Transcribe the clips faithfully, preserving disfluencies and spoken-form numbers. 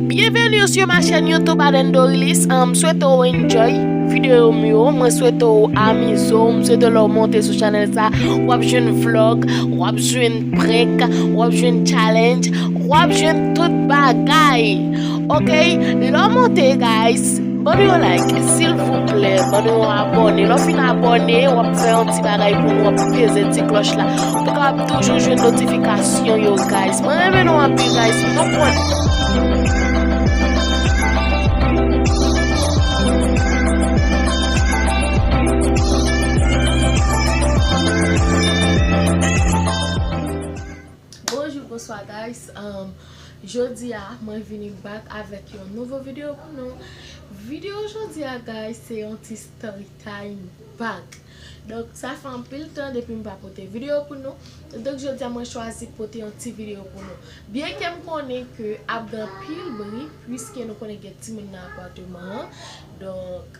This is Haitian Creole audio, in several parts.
Bienvenue sur ma chaîne YouTube Aden Dorilis. M swete w enjoy videyo m yo. Mwen swete w amize w. M swete lè w monte sou chanèl sa, w ap jwenn vlog, w ap jwenn prank, w ap jwenn challenge, w ap jwenn tout bagay. Ok? Lè w monte, guys, ban nou yon like, silvouplè, ban nou yon abòne. Lè w fin abòne, w ap fè yon ti bagay pou nou, w ap peze ti klòch la. Ou kapab toujou jwenn notifikasyon yo, guys. Mwen renmen nou anpil, guys. Nou konn. Bonjou, bonswa, guys. Um, jodi a, mwen vini back avèk yon nouvo videyo pou nou. Videyo jodi a, guys, se yon ti story time back. Donk, sa fè anpil tan depi m pa pote videyo pou nou. Donk, jodi a, mwen chwazi pote yon ti videyo pou nou. Byenke m konnen ke ap gen anpil bri, piske nou konnen gen timoun nan apatman an. Donk,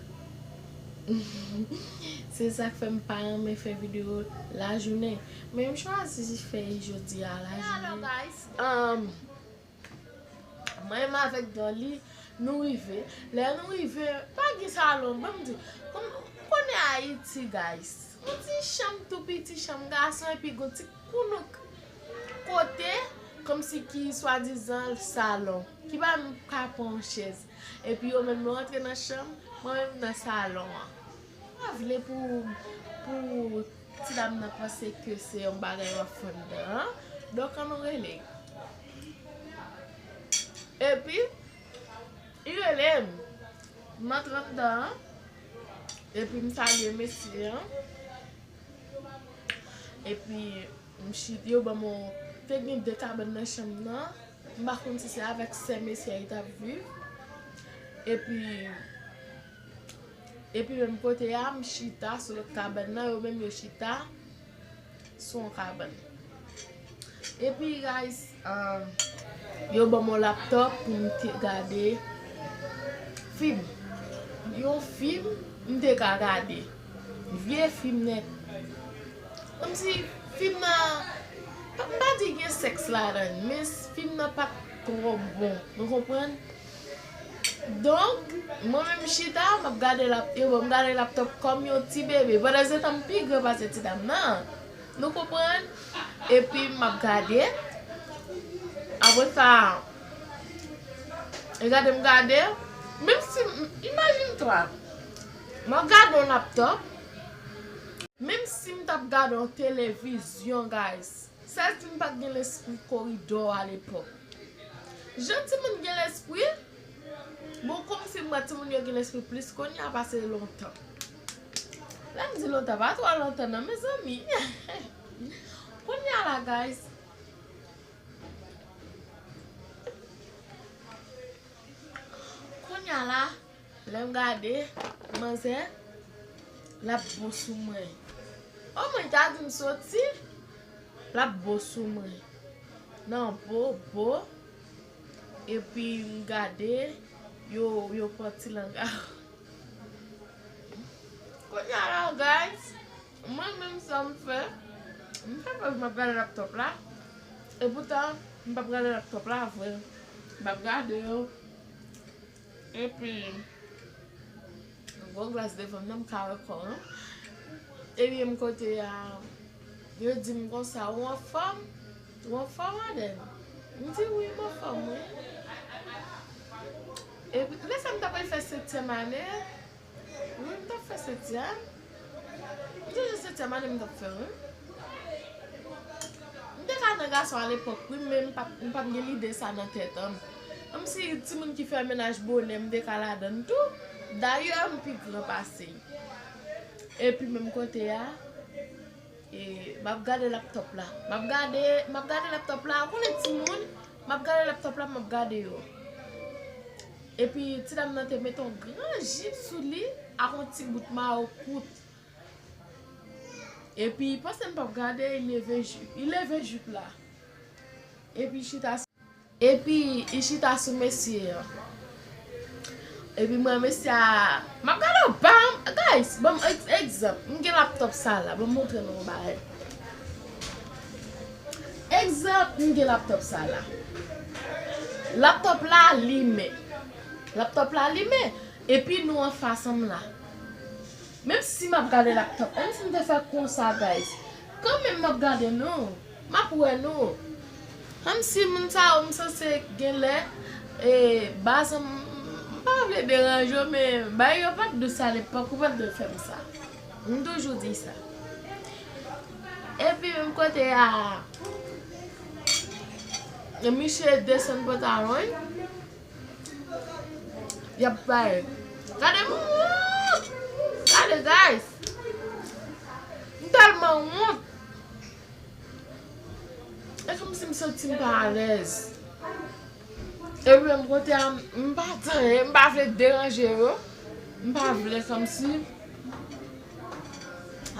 se sa k fè m pa renmen fè videyo lajounen. Men m chwazi fè jodi a lajounen. Alò, guys, um, mwen menm avèk Dolly, nou rive. Lè nou rive, pa gen salon. Ban m di, kòm, ou konnen Ayiti, guys. Yon ti chanm tou piti, chanm gason, epi gon ti kounouk kote, kòmsi ki swadizan salon. Ki pa menm ka pran yon chèz. Epi yo menm yo antre nan chanm, mwen menm nan salon an. Pa vle pou, pou ti dam nan panse ke se yon bagay w ap fè anndan an. Donk, ann nou rele. Epi, li rele m. M antre anndan an. Epi, m salye mesye an. Epi, m chit, yo ban m yon, te gen de kabann nan chanm nan. M pa konn si se avèk sè mesye a li t ap viv. Epi, epi menm kote a, m chita sou lòt kabann nan, yo menm yo chita sou yon kabann. Epi, guys, um, yo ban m yon laptop pou m te gade fim. Yon fim m te ka gade. Vye fim nèt. Kòmsi fim nan, m pa di gen sèks ladan l, men fim nan pa t twò bon. Nou konprann? Donk, mwen menm chita, m ap gade lap-, yo ban m gade laptop kòm yon ti bebe. Pandansetan, m pi gran pase ti dam nan. Nou konprann? Epi m ap gade. Apre sa, e gade m gade. Menm si, m, imajine twa, m ap gade yon laptop. Menm si m t ap gade yon televizyon, guys. Sèl si m pa t gen lespri koridò alepòk. Jan timoun gen lespri, bon, kòmsi m wè timoun yo gen lespri plis kounye a pase lontan. Lè m di lontan, pa twò lontan non, mezanmi. Kounye a la, guys. Kounye a la, lè m gade, manzè, l ap bo sou mwen. O mwen ta di m soti, l ap bo sou mwen. Nan bo, bo. Epi m gade, yo, yo pran ti lang a. Kounye a la, guys, mwen menm sa m fè, m fè pòz m ap gade laptop la. Epoutan, m p ap gade laptop la vre. M ap gade yo. Epi, gwo glas devan m nan, m ka wè kò an. Epi, m kote a, yo di m konsa, ou anfòm? Ou anfòm, Aden? M di, wi, m anfòm, wi. Epi, lè sa m ta pral fè setyèm ane, wi, m t ap fè setyèm. M sonje setyèm ane m t ap fè, wi. M te ka nan gason alepòk, wi, men m p ap, m p ap gen lide sa nan tèt an. Menm si timoun ki fè mennaj bonè, m te ka ladan l tou. Dayè, m pi gran pase l. Epi menm kote a, e, m ap gade laptop la. M ap gade, m ap gade laptop la. Ou konnen timoun, m ap gade laptop la, m ap gade yo. Epi ti dam nan te mete yon gran jip sou li ak yon ti bout mayo kout. Epi panse m p ap gade, li leve jip, li leve jip la. Epi chita, epi li chita sou mesye an. Epi mwen, mesye a, m ap gade w, bam, guys, ban m egz-, egzanp, m gen laptop sa la, ban m montre nou yon bagay. Egzanp, m gen laptop sa la. Laptop la limen. Laptop la limen. Epi nou anfas ansanm la. Menm si m ap gade laptop, menm si m te fè konsa, guys, kanmenm m ap gade nou. M ap wè nou. Kòmsi moun sa yo, m sanse genlè, e, baz, m, m pa vle deranje yo, men bagay yo pa t dous alepòk, ou pa t dwe fè m sa. M toujou di sa. Epi menm kote a, misye desann pantalon l, y ap bay. Gade, gade, guys. M tèlman wont. E kòmsi m santi m pa alèz. Epi menm kote a, m pa t anyen, m pa vle deranje yo. M pa vle kòmsi,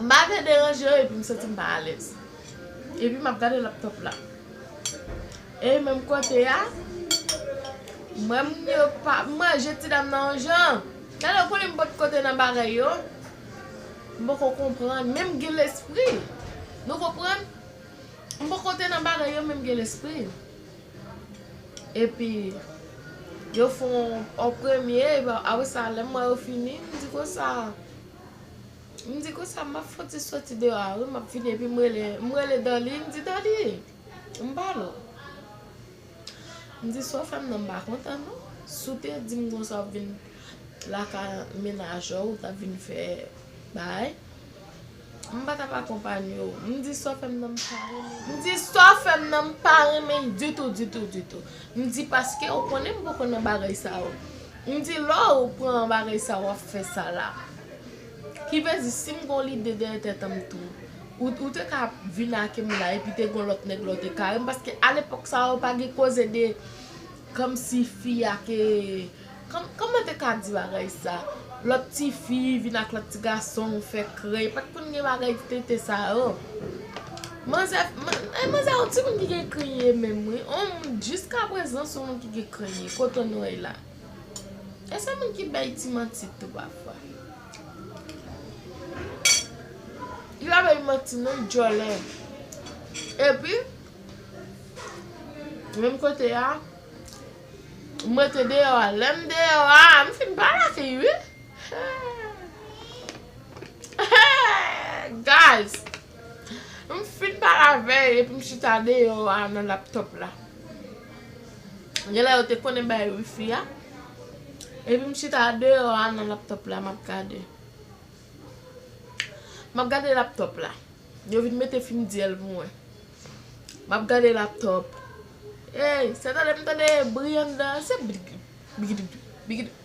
m pa vle deranje yo, epi m santi m pa alèz. Epi m ap gade laptop la. E menm kote a, mwen, moun yo pa, m manje ti dam nan yon jan. Gade, w konnen m pot kote nan bagay yo. M poko konprann, men m gen lespri. Nou konprann? M poko te nan bagay yo, men m gen lespri. Epi, yo fè yon, yon premye, epi apre sa, lè m wè yo fini, m di konsa, m di konsa, m ap fè yon ti soti deyò a, wi, m ap vini, epi m rele, m rele Darly, m di, Darly, m pale w. M di, sa w fè m nan, m pa kontan, non. Si w te di m konsa, w ap vin lakay mennaj ou, w t ap vin fè bagay, m pa t ap akonpanye w. M di, sa w fè m nan, m pa renmen. M di, sa w fè m nan, m pa renmen ditou, ditou, ditou. M di, paske w konnen m poko nan bagay sa yo. M di, lè w pran bagay sa, w ap fè sa la. Ki vle di, si m gon lide dèyè tèt an m tou, ou, ou te ka vin ak m la, epi te gon lòt nèg la, ou te ka rele m, paske alepòk sa yo pa gen koze de, kòmsi fi a ke, kòm, kòman te ka di bagay sa? Lòt tifi vin ak lòt ti gason, fè kreye, pa t konn gen bagay tenten sa yo. Manzè, man-, e manzè, yon timoun ki gen kreye menm, wi. On moun, jiskaprezan, se yon moun ki gen kreye. Kote nou ye la? E se moun ki bay ti manti tou pafwa. Li pa bay manti non, li djòlè. Epi, menm kote a, m rete deyò a. Lè m deyò a, m fin pale ak li, wi. Guys, m fin pale avè l, epi m chita deyò a nan laptop la. Genlè yo te konnen bay wifi a. Epi m chita deyò a nan laptop la, m ap gade. M ap gade laptop la. Yo vin mete fim dyèl pou mwen. M ap gade laptop. Ey, se tande m tande bri anndan, se bigidibidi, bigidibidi, bigidi.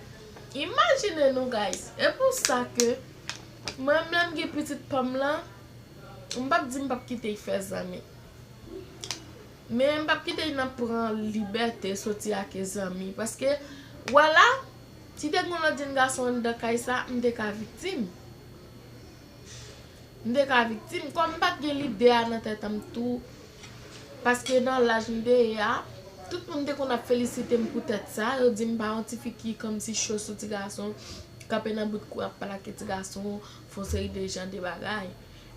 Imajine nou, guys. E pou sa ke mwen menm lè m gen pitit pa m lan, m p ap di m p ap kite l fè zanmi. Men m p ap kite l nan pran libète soti ak zanmi. Paske, wè la, si te gen yon lòt jenn gason anndan kay sa, m te ka viktim. M te ka viktim. Kòm m pa t gen lide a nan tèt an m tou, paske nan laj m te ye a, tout moun te konn ap felisite m pou tèt sa. Yo di m pa yon tifi ki kòmsi cho sou ti gason, kanpe nan bout kou ap pale ak ti gason, fè yon seri de jan de bagay.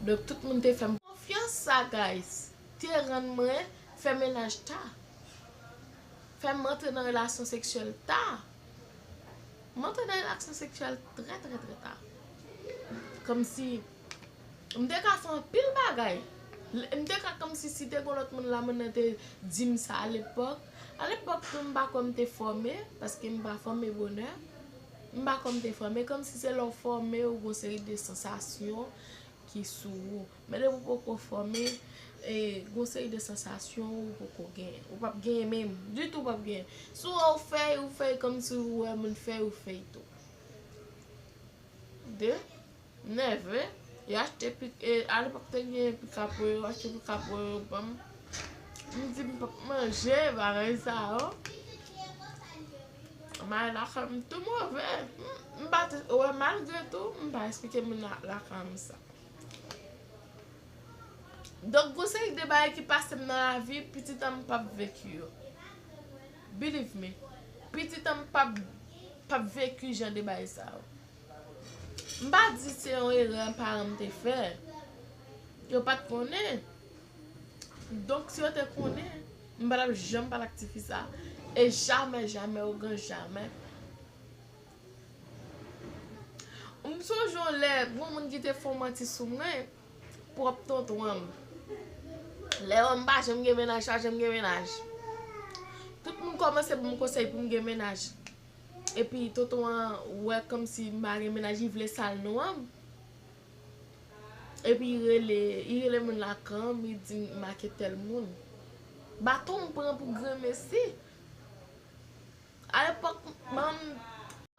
Donk, tout moun te fè m konfyans sa, guys. Te rann mwen fè mennaj ta. Fè m antre nan relasyon seksyèl ta. M antre nan relasyon seksyèl trè, trè, trè ta. Kòmsi, m te ka fè anpil bagay. M te ka kòmsi si te gon lòt moun la, moun nan te di m sa alepòk. Alepòk tou, m pa kwè m te fòme, paske m pa fòme bonè. M pa kwè m te fòme, kòmsi se lè w fòme, ou gon seri de sansasyon ki sou ou. Men depi w poko fòme, e, gon seri de sansasyon ou poko genyen. Ou p ap genyen menm. Ditou w p ap genyen. Si w wè w fè y, ou fè y kòmsi ou wè moun fè y, ou fè y tou. De, nève, yo achte pik, e, alepòk te gen pikapo, yo achte pikapo, yo ban m. M di m p ap manje bagay sa yo. May lakay m tou move. M, m pa t, wè, malgre tou, m pa eksplike moun la, lakay m sa. Donk, gon seri de bagay ki pase m nan lavi, pitit an m p ap veki yo. Believe me. Pitit an m p ap, p ap veki jan de bagay sa yo. M pa di se yon erè paran m te fè. Yo pa t konnen. Donk, si yo te konnen, m pa t ap janm pale ak tifi sa. E jamè, jamè, ogan jamè. M sonje yon lè, gon moun ki te fè yon manti sou mwen, pwòp tonton an m. Lè yo m pa janm gen mennaj, pa janm gen mennaj. Tout moun kòmanse ban m konsèy pou m gen mennaj. Epi tonton an wè kòmsi m pa gen mennaj, li vle sal non an m. Epi li rele, li rele moun lakay an, li di m make tèl moun. Baton m pran pou granmesi. Alepòk, manman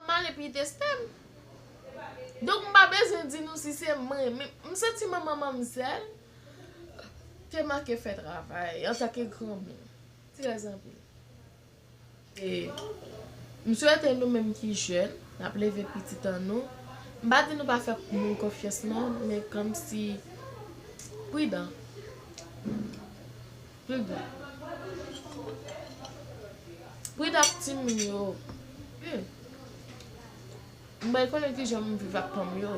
m ale epi li teste m. Donk, m pa bezwen di nou si se mwen, men m santi manman manmzèl te manke fè travay antanke granmoun. Trè anpil. E m swete nou menm ki jèn, n ap leve pitit an nou. M pa di nou pa fè moun konfyans non, men kòmsi pridan. Pridan. Pridan ak timoun yo. Hmm. M bay konnen kijan m viv ak pa m yo.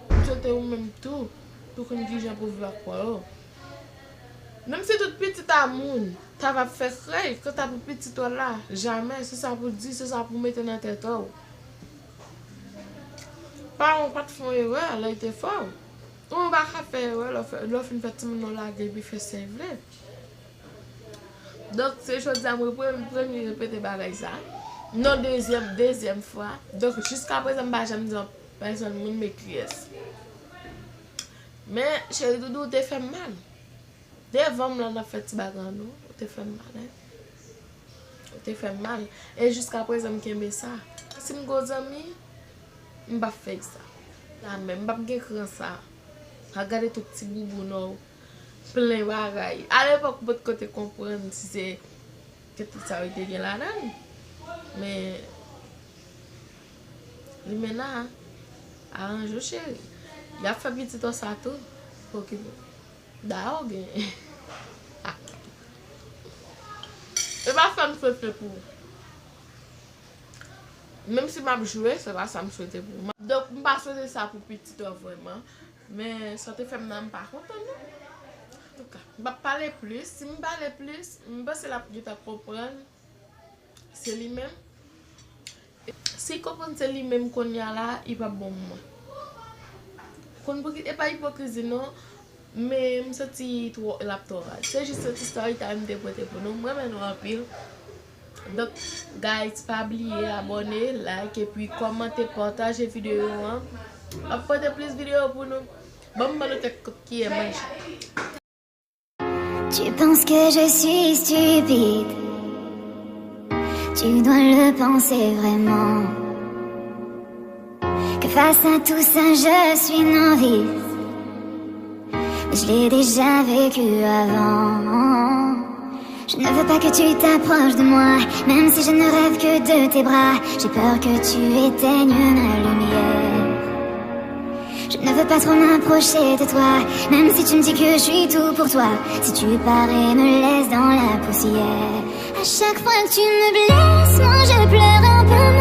M swete ou menm tou, pou konn kijan pou viv ak pa w yo. Menm si tout pitit a moun ta va fè krèy, kanta pou pitit ou la, jamè, se sa pou di, se sa pou mete nan tèt ou. Paran w pa t fè yon erè, lè l te fè w. Ou pa ka fè erè, lè w fè, lè w fin fè timoun nan lage epi fè sa l vle. Donk, se jodi a mwen pre-, premye repete bagay sa. Non, dezyèm, dezyèm fwa. Donk, jiska prezan, m pa janm di yon pèsonn moun, men kiyès. Men, cheri doudou, ou te fè m mal. Devan m la, n ap fè ti bagay an nou. Ou te fè m mal, en. Ou te fè m mal. E jiska prezan, m kenbe sa. Si m gon zanmi, m p ap fè sa. Jamè, m p ap gen kran sa. A gade tout ti boubou non. Plen bagay. Alepòk, mwen potko te konprann si se kèt tout sa yo te gen ladan l. Men, limena, aranje w, cheri. Y ap fè pitit ou sa tou. Okipe w. Dayè, w gen. E pa fè m sofle pou ou. Menm si m ap jwe, se pa sa m swete pou ou. Donk, m pa swete sa pou pitit ou vrèman. Men, sa w te fè m nan, m pa kontan, non. Antouka, m p ap pale plis. Si m pale plis, m panse l ap gentan konprann. Se li menm. Si l konprann se li menm kounye a la, li p ap bon pou mwen. Konn pou ki, e pa ipokrizi non, men m santi twò, l ap twò raz. Se jis yon ti story time m te pote pou nou. M renmen nou anpil. Donk, guys, pa bliye abòne, like, epi kòmante, pataje videyo an. M ap pote plis videyo pou nou. Ban m ban nou kèk kout kiyè manje. Tu penses que je suis stupide. Tu dois le penser vraiment. Que face à tout ça, je suis novice. Mais je l'ai déjà vécu avant. Je ne veux pas que tu t'approches de moi, même si je ne rêve que de tes bras. J'ai peur que tu éteignes ma lumière. Je ne veux pas trop m'approcher de toi, même si tu me dis que je suis tout pour toi. Si tu pars et me laisses dans la poussière. À chaque fois que tu me blesses, moi je pleure un peu.